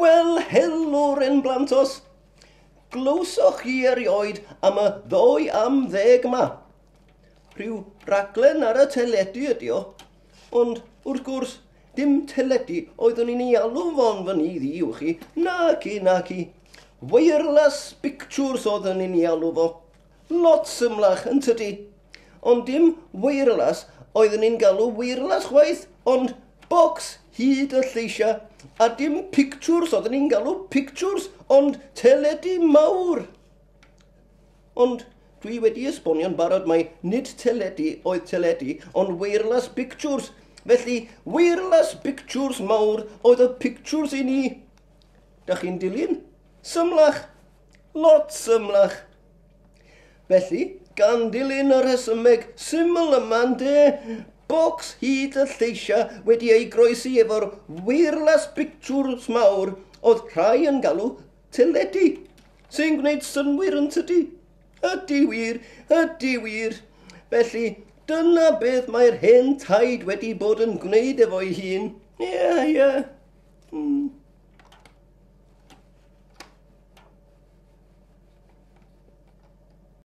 Wel, helo 'rên blantos. Glywsoch chi erioed am y ddou am ddeg 'ma? Rhyw raglen ar y teledu ydi o. Ond, wrth gwrs, dim teledu oeddwn i'n ei alw fo'n fy nydd i, wch chi. Naci, naci. Wireless pictures oeddwn i'n ei alw fo. Lot symlach, yn tydi? Ond dim wireless oeddwn i'n galw wireless chwaith, ond bocs hyd y lleisiau. A dim pictures oeddwn i'n galw pictures, ond teledu mawr. Ond dwi wedi esbonio'n barod mai nid teledu oedd teledu, ond wireless pictures. Felly, wireless pictures mawr oedd y pictures i ni. Da chi'n dilyn? Symlach. Lot symlach. Felly, gan dilyn y rhesymeg syml yma ynde, bocs hyd y lleisiau wedi ei groesi efo'r wireless pictures mawr oedd rhai yn galw teledu, sy'n gwneud synnwyr yn tydi. Ydy wir, ydy wir. Felly, dyna beth mae'r hen taid wedi bod yn gwneud efo'i hun. Ie, ie.